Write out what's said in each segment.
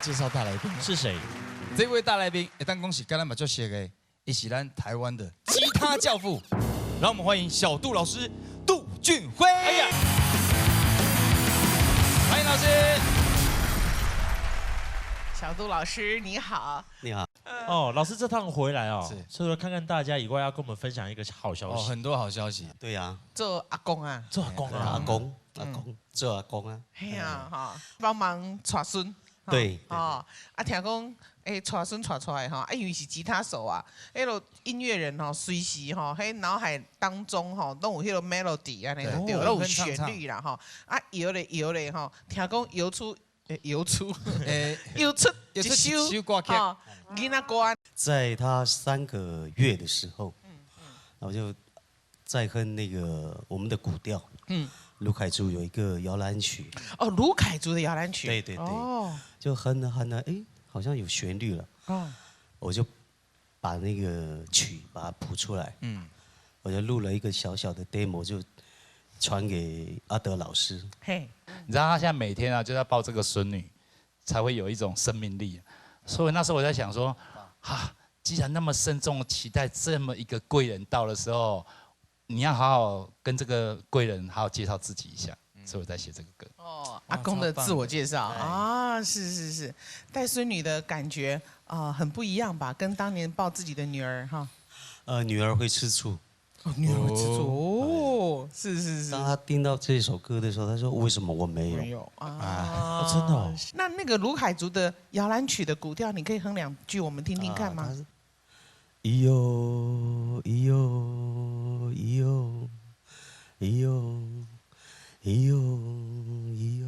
介紹大來賓。是誰？這位大來賓，會當講是佮咱嘛足熟的，伊是咱台灣的吉他教父。讓我們歡迎小杜老師杜俊輝。哎呀，歡迎老師。小杜老師你好。你好。哦，老師這趟回來哦，是除了看看大家以外，要跟我們分享一個好消哦，息。很多好消息。對啊，做阿公啊，做阿公啊，阿公，阿公做阿公啊。嘿啊，哈，幫忙帶孫。對。哦，啊，聽講，欸，帶孫帶出來吼，啊，因為是吉他手啊，彼個音樂人吼，隨時吼，彼腦海當中吼，攏有彼個 melody 按呢，對，攏有旋律啦吼，啊，搖咧搖咧吼，聽講搖出，搖出，搖出一首歌曲，囡仔歌。在他3個月的時候，我就在哼那個我們的古調，魯凱族有一個搖籃曲。哦，魯凱族的搖籃曲。對對對。就哼啊哼啊，哎，好像有旋律了。我就把那個曲把它譜出來。我就錄了一個小小的 demo，就傳給阿德老師。嘿。你知道他現在每天啊，就在抱這個孫女，才會有一種生命力。所以那時候我在想說，哈，既然那麼慎重期待這麼一個貴人到的時候，你要好好跟這個貴人好好介紹自己一下，所以我在寫這個歌。哦，阿公的自我介紹啊，是是是，帶孫女的感覺啊，很不一樣吧？跟當年抱自己的女兒哈。女兒會吃醋。哦，女兒會吃醋哦，是是是。當他聽到這首歌的時候，他說：“為什麼我沒有？”沒有啊，真的哦。那個魯凱族的搖籃曲的古調，你可以哼兩句，我們聽聽看嗎？咿喲咿喲咿喲咿喲咿喲咿喲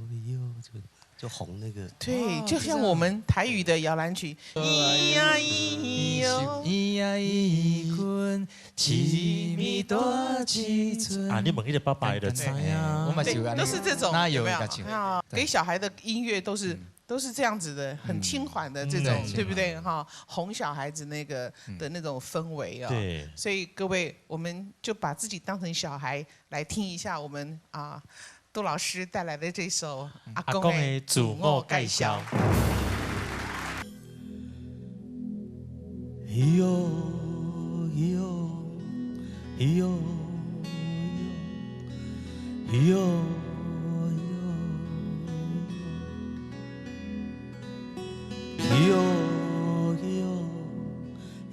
咿喲，就紅那個。對，就像我們台語的搖籃曲。咿呀咿喲，咿呀咿困，一暝大一寸。啊，你問彼個爸爸就知啊。對，都是這種，有沒有？給小孩的音樂都是。都是這樣子的，很輕緩的這種，對不對？哈，哄小孩子那個的那種氛圍啊。對。所以各位，我們就把自己當成小孩來聽一下我們啊杜老師帶來的這首《阿公的自我介紹》。咿喲咿喲咿喲咿喲。咿喲咿喲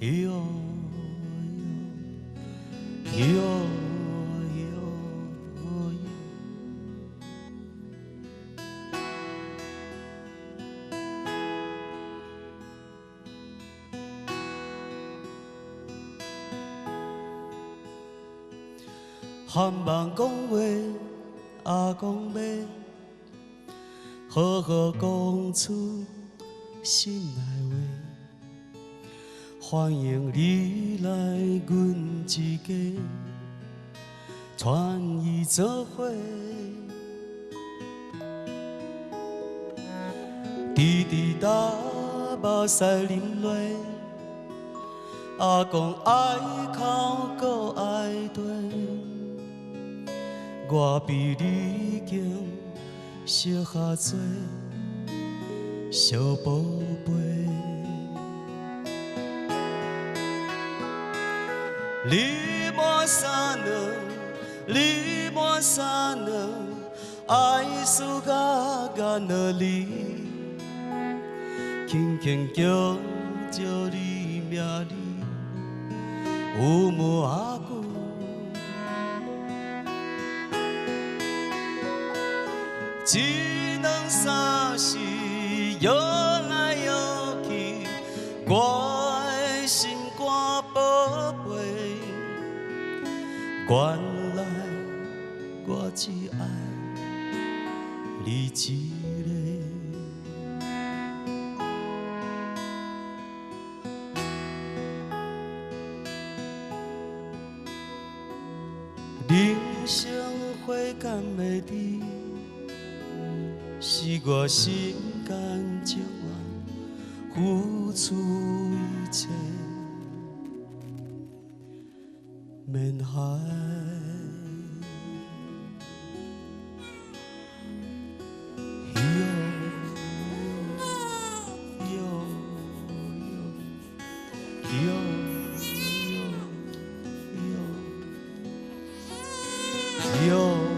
咿喲咿喲咿喲。含望講話，阿公欲好好講出心內話，歡迎你來阮這家，傳伊做伙，甜甜焦目屎啉落，阿公愛哭閣愛綴，我比你經惜較濟。小寶貝，你滿三兩，你滿三兩，愛思甲眼淚裡，輕輕叫著你名字，有無阿久？一兩三四。搖來搖去，我的心肝寶貝，原來我只愛你一个。人生花敢會知，是我心甘情願付出一切，免害。咿喲。勇。